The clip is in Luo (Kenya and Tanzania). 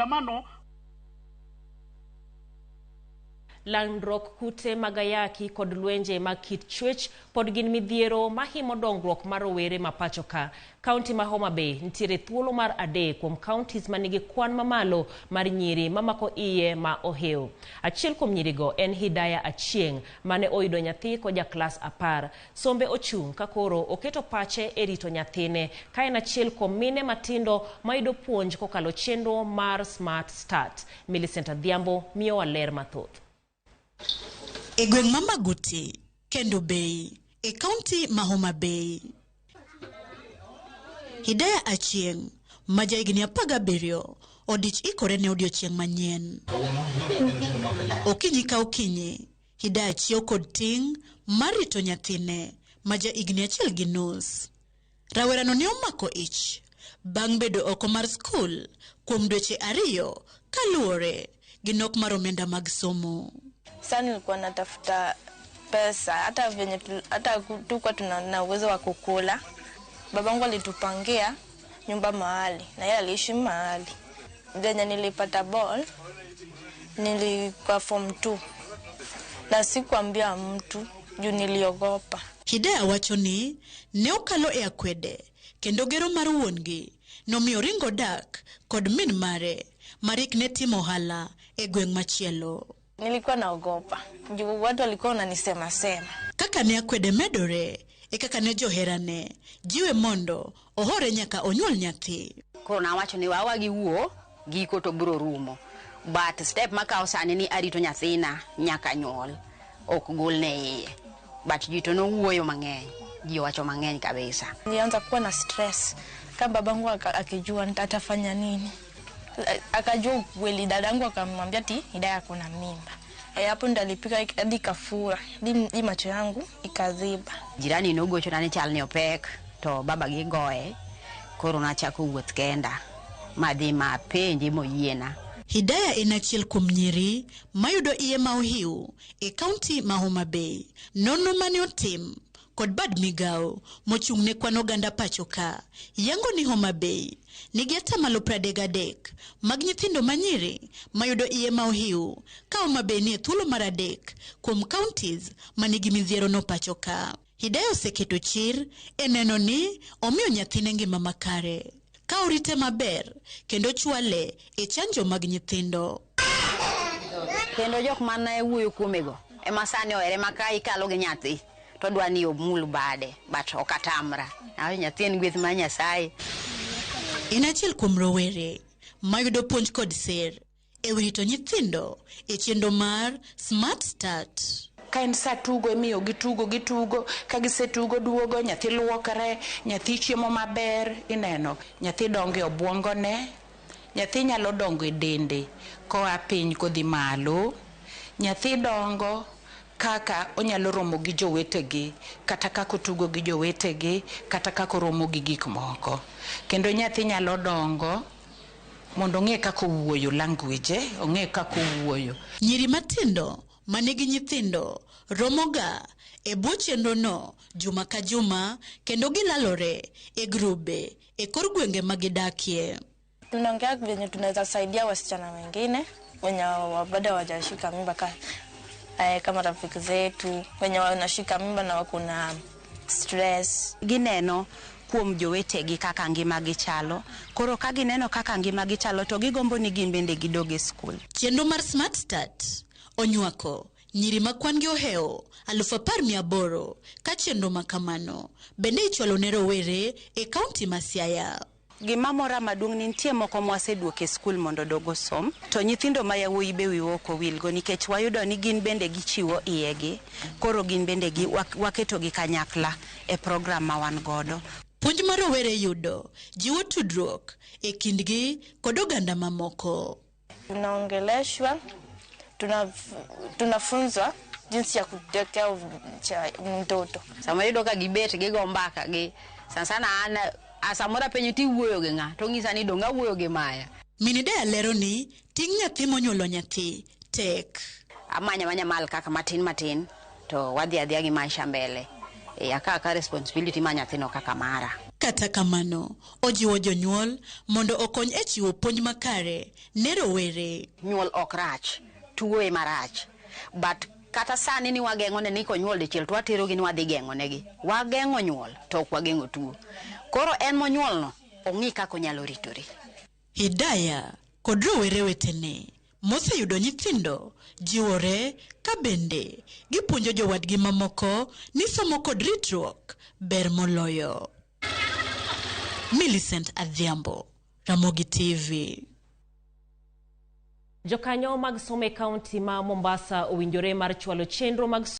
maandamano. Landruok kute mag ayaki kod lwenje mag kit chwech pod gin midhiero mahimo dongruok mar rowere ma pacho ka. Kaunti ma Homa Bay nitiere thuolo mar adek kuom counties manigi kwan mamalo mar nyiri mamako iye ma ohew. Achiel kuom nyirigo en Hidaya Achieng' mane oyudo nyathi koja klas 10. Sombe ochung' ka koro oketo pache e rito nyathine ka en achiel kuom mine matindo mayudo puonj kokalo chenro mar Smart Start. Millicent Adhiambo miyowa ler mathoth. E gweng' ma Maguti, Kendu Bay, e kaunti ma Homa Bay. Hidaya Achieng' ma jahigni 17 odich ikore ne odiochieng' manyien. Okinyi ka okinyi, Hidaya chiew kod ting' mar rito nyathine ma jahigni 1.5. Rawerano ne omako ich bang' bedo oko mar skul kuom dweche 2 kaluwore gi nok mar omenda mag somo. Sasa nilikuwa natafuta pesa hata venye hata tukuwa tuna uwezo wa kukula. Babangu alitupangia nyumba mahali na yeye aliishi mahali. Venye nilipata ball nilikuwa form 2 na sikuambia mtu juu niliogopa. Hidaya wacho ni ne okalo e akwede kendo gero mar wuon-gi nomiyo ringo dak kod min mare Marik ne timo ohala e gweng' machielo. Nilikuwa naogopa juu watu walikuwa wananisema sema. Kaka ne akwede medore e kaka ne joherane jiwe mondo ohore nyaka onyuol nyathi. Koro nawacho ni wawa gi wuo giko to biro rumo. But step makawo sani ni arito nyathina nyaka nyuol ok golne iye. But ji to nowuoyo mang'eny, ji owacho mang'eny kabisa. Nilianza kuwa na stress kama babangu akijua atafanya nini. Akajua ukweli, dadangu akamwambia ati Hidaya kuna mimba. Hapo ndo alipika hadi kafura, hadi macho yangu ikaziba. Jirani nogochona ni chal ni opek to baba gi goye. Koro nachako wuoth kenda madhi mapenje moyiena. Hidaya en achiel kuom nyiri mayudo iye ma ohiw e kaunti ma Homa Bay. Nonro mane otim kod bad migawo mochung' ne kwan oganda pacho ka yango ni Homa Bay nigi atamalo 33 mag nyithindo manyiri mayudo iye ma ohiw ka Homa Bay nie thuolo mar 3 kuom counties manigi midhiero no pacho ka. Hidaya oseketo chir e neno ni omiyo nyathine ngima makare ka orite maber kendo chwale e chanjo mag nyithindo. Kendo jok mane wuoyo kuomego ema sani ohere ma ka ikalo gi nyathi to dwa ni omul bade, but ok atamra. Awacho nyathi en gweth mar Nyasaye. En achiel kuom rowere mayudo puonj kod ser e wi rito nyithindo e chenro mar Smart Start. Ka en sa tugo imiyo gitugo gitugo, ka gisetugo duogo nyathi luokre, nyathi chiemo maber, ineno nyathi dongo e obwongone, nyathi nyalo dongo e dende koa piny kodhi malo, nyathi dongo kaka onyalo romo gi jowetegi, kata kaka otugo gi jowetegi, kata kaka oromo gi gik moko. Kendo nyathi nyalo dongo mondo ong'e kaka owuoyo, language, ong'e kaka owuoyo. Nyiri matindo manigi nyithindo romoga e bwo chenro no juma ka juma kendo gilalore e grube e kor gwenge ma gidakie. Tunaongea venye tunaweza saidia wasichana wengine wenye bado hawajashika mimba kama rafiki zetu wenye wanashika mimba na wako na stress. Gineno kuom jowetegi kaka ngimagi chalo. Koro ka gineno kaka ngimagi chalo to gigombo ni gin bende gidog e skul. Chenro mar Smart Start onywako nyiri ma kwan gi ohewo 10,800 ka chenro ma kamano bende ichwalo ne rowere e kaunti ma Siaya. Gima mora maduong' ni nitie moko mwaseduoko e skul mondo odog osom, to nyithindo ma yawuoyi be wiwa ok owilgo nikech wayudo ni gin bende gichiwo iyegi, koro gin bende waketogi kanyakla e program ma wan godo. Puonj ma rowere yudo jiwo tudruok e kindgi kod oganda mamoko. Tunaongeleshwa, tunafunzwa jinsi ya kutekea mtoto. Sama iyudo ka gibet gigo mbaka gi sana sana an samoro apenjo ti wuoyo gi ng'a to ng'isa ni dong' awuoyo gi Maya. Min Hidaya lero ni ting' nyathi monyuolo nyathi tek. Amanya manya mal kaka matin matin to wadhi adhiya gi maisha mbele. Akawo aka responsibility mar nyathino kaka mara. Kata kamano, ojiwo jonyuol mondo okony e chiwo puonj makare ne rowere. Nyuol ok rach, tuo ema rach. But kata sani ni wageng'o ne ni konyuol dichiel to waterogi ni wadhi geng'o negi. Wageng'o nyuol to ok wageng'o tuo. Koro en monyuol no, ong'i kaka onyalo ritore. Hidaya kod rowere wetene moseyudo nyithindo jiwore ka bende gipuonjo jowadgi mamoko ni somo kod ritruok ber moloyo. Millicent Adhiambo, Ramogi TV. Jokanyo mag somo e kaunti ma Mombasa owinjore mar chwalo chenro mag